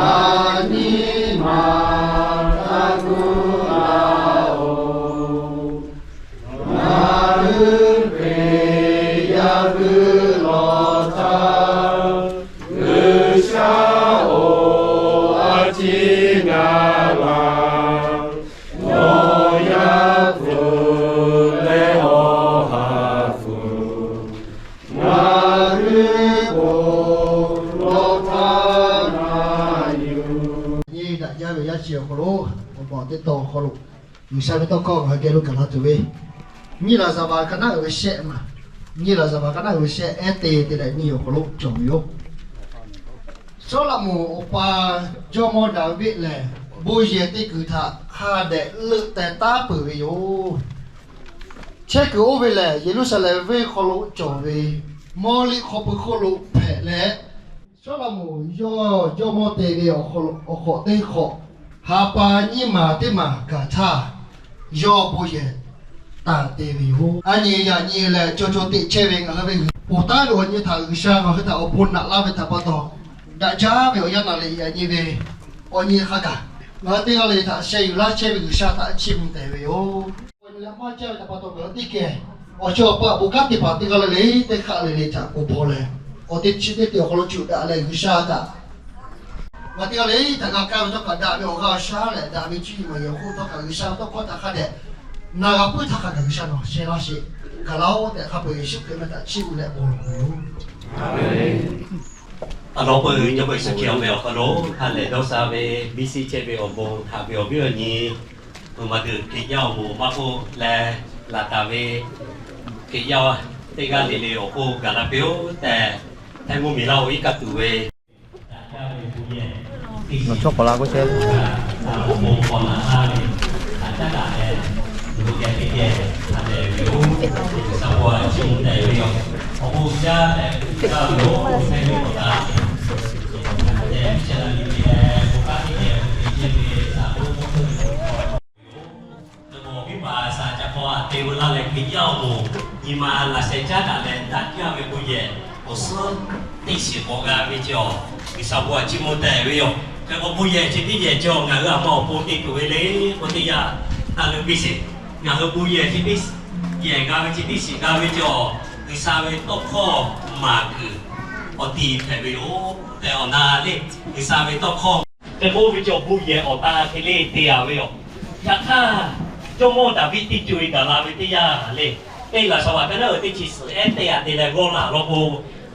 Aˬ nyi ma taˇ kuˇ laˇ-oˬ, ngaˬ hui Hkriꞈ yaˇ hui lawˬ htaˇ, G'uiˬsha-oˬ, a ciˉ ngaˬ laˬ, nawˬ yaˇ hpfuhˇ leh Awˬ ha hpfuhˇ ngaˬ hui k'oˆ lawˬ htaˇ na yuˬ. Nyi daꞈ jaˇ ve yaˇ chi awˬ hk'aw lo, awˬ baˬ teˇ taw awˬ hk'aw lo, G'uiˬsha ve tawˇ hkawˇ ngaˬ hui geh lo gaˬ la tuˬ ve, nyiˇ laˬ zaˍ baˬ ka naˉ uiˍ ve shehˆ maˬ, nyiˇ laˬ zaˍ baˬ ka naˉ uiˍ ve shehˆ ehˉ te te leh nyi awˬ hk'aw lo cawˬ ve yoˬ. Sawˉlaꞈmonˍ awˬ pa jawˇmawˇ Daˍviˆ lehˬ, bon yehˬ teˇ kuiˬ htaꞈ hk'a dehꞈ leuˆ teh taˉ peuˬ ve yoˬ. Chehˇ kuiˬ oˇ ve lehˬ, Yeˍruˆsaˍlehnˍ venˇ hk'aw lo cawˬ ve Mawˇliˆ hk'aw pui hk'oˆ lo hpehꞈ leh, Sawˉlaꞈmonˍ yawˇ jawˇmawˇ te ve awˬ hk'awꞈ teˇ hk'awꞈ ha pa nyiˇ maˬ teˇ maˬ gaˬ htaˇ, yawˇ bon yehˬ tanˬ te ve yoˬ. A nyi yaꞈ nyi lehˬ, caw caw teꞈ chehˇ ve ngaˬ hui ve g'uiˬ ponˬ taˉ ve awˬ nyi htaꞈ G'uiˬsha ngaˬ hui htaꞈ awˬ bon naꞈ laˇ ve htaꞈ pa taw, daꞈ jaˇ ve awˬ yanˇ naˍ leh yaꞈ nyi ve awˬ nyi hk'a gaˬ ngaˬ hui teˇ g'aˇ le le htaꞈ sheh yuˬ laˇ chehˇ ve G'uiˬsha htaꞈ chiˇ mvuh tehꞈ ve yoˬ. Awˬ nyi leh maˇ jaˇ ve htaꞈ pa taw ngaˬ hui teˇ geh awˬ chi awˬ pa bon kanˉ teˇ hpaˍ teˇ g'aˇ le le teˇ hk'aˆ le le htaꞈ k'oˆ hpaw leh, awˬ teˇ chi teˇ te awˬ hk'aw lo cuˬ daꞈ leh G'uiˬsha htaꞈ Ngaˬ teˇ g'aˇ le htaꞈ g'a kaˇ ve htawˇ kaꞈ daꞈ ve awˬ g'aˇ awˬ shaˉ leh daꞈ ve cuˇ yiˍ maˬ yehˬ awˬ hk'oˆ htawˇ kaꞈ G'uiˬsha ve tawˇ hkawˇ htaꞈ hk'a dehꞈ na g'a puiˉ htaˇ hk'a gaˬ G'uiˬsha nawˬ sheh laˇ sheˍ. Gaˬ laˇ-oˆ tehꞈ hk'a peu-eˬ Yeˍsuˆ Hkriꞈ meh htaꞈ chiˇ mvuh leh bon lawˬ yoˬ. A lawˬ peuˬ, Jawˇmawˇ Yeˍsuˆ Hkriꞈ awˬ meh awˬ hk'aw lo ha lehˬ dawˇ sha ve B C chehˇ ve awˬ bon haꞈ ve awˬ viˉ awˬ nyi, maˬ tuˬ Hkriꞈ yaˇ awˬ moˍ maˇ k'oˆ leh, laˬ taˍ ve Hkriꞈ yaˇ teˇ g'aˇ le le awˬ hk'oˆ gaˬ la piˇ-oˆ tehꞈ, hteˇ mvuhˇ miˬ laˇ-oˬ iˉ kaˆ tuˬ ve Nawˬ chawˇ k'awꞈ la k'oˆ chehˇ. Awˬ viˉ paˍ saˍ caˍ hk'aw a te veu laˇ leh Hkriꞈ yaˇ awˬ moˍ nyi ma laꞈ sheh caˉ daꞈ leh daꞈ jaˇ ve bon yehˬ awˬ suhˉ teˇ shiˍ k'awꞈ g'a ve cawˬ. G'uiˬsha bon htaꞈ chiˇ mvuh tehꞈ ve yoˬ. Hk'e k'o bon yehˬ chi teˇ yehˬ cawˬ ngaˬ hui a ma awˬ pon te tuˬ ve le k'o teˇ yanˇ, na leuˬ piˇ sheˍ. Ngaˬ hui bon yehˬ chi teˇ yehˬ g'a ve chi teˇ shiˍ g'a ve cawˬ. G'uiˬsha ve tawˇ hkawˇ maˍ kuiˬ awˬ ti hpehꞈ ve yoˬ tehꞈ awˬ na le. G'uiˬsha ve tawˇ hkawˇ hk'e k'oˆ ve cawˬ bon yehˬ awˬ ta hk'e le te-a ve yoˬ. Yaꞈ hk'aˇ, jawˇmawˇ Daˍviˆ teˇ co-e gaˬ la ve teˇ yanˇ le, teˇ laꞈ shaˍ vaꞈ ka naˉ uiˍ teˇ chi suhˍ ehˉ teˇ yaꞈ te leh g'awˇ laˬ law k'o,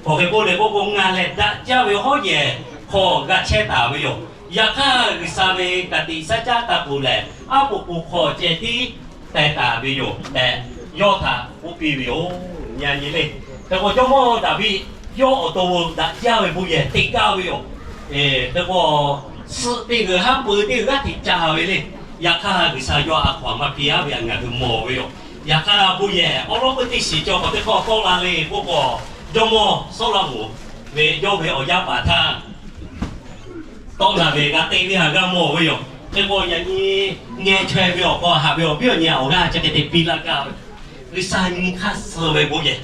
hk'aˬ hk'e k'oˆ le k'oˆ k'o, ngaˬ lehˬ daꞈ jaˇ ve hawˉ yehˬ hk'aw g'a chehˇ taˍ ve yoˬ. Yaꞈ hk'aˇ, G'uiˬsha ve ka tiꞈ shaˉ caˉ taˇ k'oˍ lehˬ, aˉ poꞈ k'oˍ hk'aw ceh tiˉ teh taˍ ve yoˬ tehꞈ, yawˇ htaꞈ k'oˆ piˇ ve yoˬ. Nyi a nyi le. Hk'e k'o, jawˇmawˇ Daˍviˆ yawˇ awˬ to daꞈ jaˇ ve bon yehˬ te gaˇ ve yoˬ. Hk'e k'o, suhˆ teˇ g'uiˬ haˉ pui teˇ g'uiˬ g'aˇ hteꞈ ca ve le. Yaꞈ hk'aˇ, G'uiˬsha yawˇ a hkaw-anˬ maˇ piˇ-a ve htaꞈ ngaˬ hui mawˬ ve yoˬ. Yaꞈ hk'aˇ, bon yehˬ awˉ lawˉ puiˉ teˇ shiˍ cawˬ k'awꞈ teˇ hkawˇ tawˆ la le k'oˆ k'o, jawˇmawˇ Sawˉlaꞈmonˍ ve yawˇ ve awˬ yaˇ paˍ htaˇ tawˆ la ve g'a te ve htaꞈ g'a mawˬ ve yoˬ. Hk'e k'o, yaꞈ nyi ngeh chaweh ve awˬ hk'aw haꞈ ve awˬ viˉ awˬ nyi awˬ g'aˇ ca hk'e te piˇ laˇ gaˇ ve, G'uiˬsha nyi hk'aˇ suh ve bon yehˬ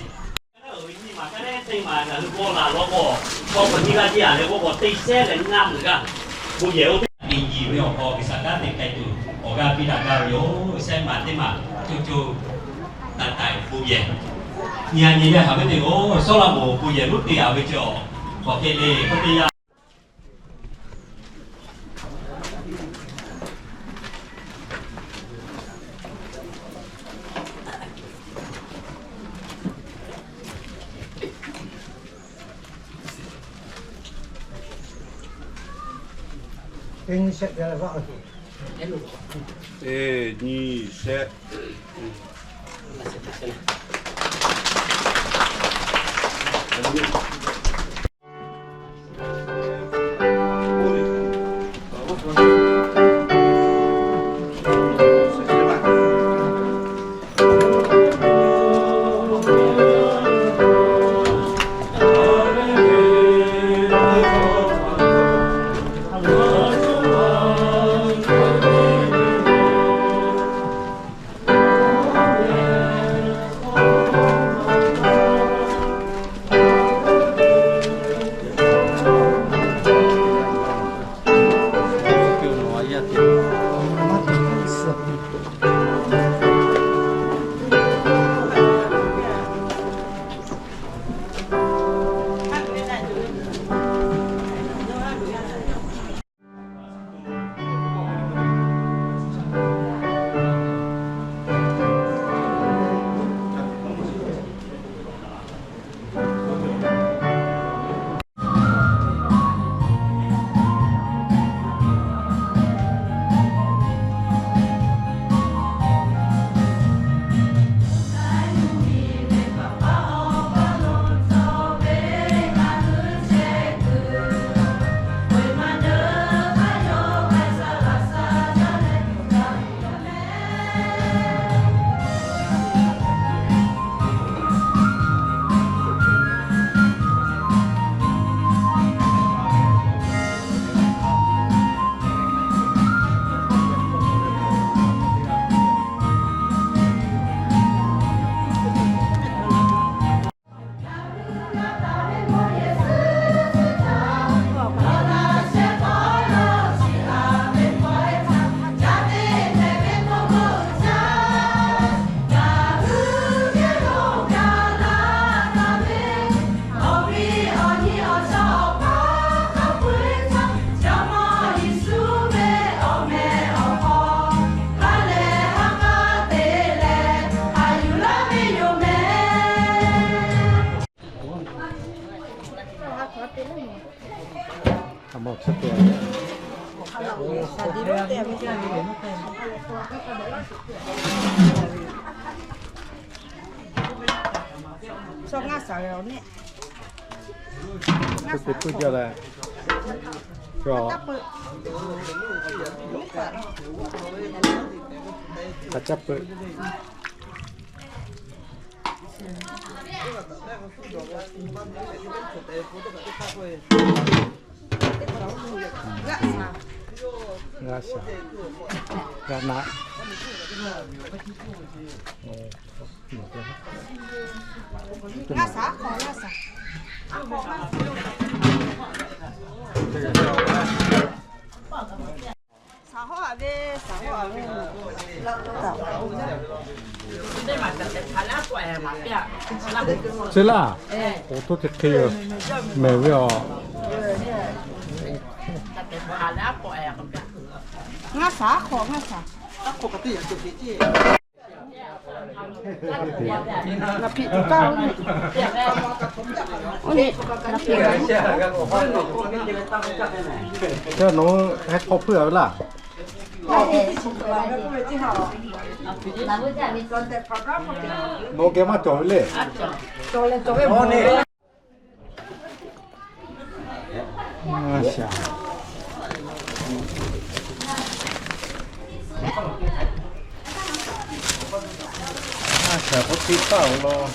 nyi maˬ kaˉ lehˉ teˇ maˬ ngaˬ hui k'awꞈ laˬ law k'o, k'awꞈ nyi g'aˇ jiˇ-a leh k'oˆ k'o, teˇ shehnˉ leh ngaˇ meuꞈ g'aˇ bon yehˬ oˇ ve teˇ nyi ve awˬ hk'aw G'uiˬsha kanˉ te k'ai tuˬ awˬ g'aˇ piˇ daꞈ gaˇ ve yoˬ. Shehnˉ maˬ teˇ maˬ co co taiˍ taiˍ bon yehˬ nyi a nyi leh haꞈ ve teˇ g'aˇ Sawˉlaꞈmonˍ bon yehˬ lonˉ te-a ve cawˬ. K'awꞈ hk'e le k'oˆ teˇ yanˇ Teˇ nyi shehˆ. Teˇ nyi shehˆ. Aˬ ma chaˇ te, chaˇ te puiˉ jaˇ leh, a caˇ peuˬ. G'a shaˍ, g'a naꞈ. Chi laˇ, awˬ to hk'e hk'e yoˬ, mehˬ ve awˬ. Ngaˇ shaˍ, aˉ hk'aw ngaˇ shaˍ. Ca nawˬ hui hk'aw hpuˇ a ve laˇ. Nawˬ geh maˇ cawˬ ve le. A shaˍ k'oˆ te taˇ awˬ lawn.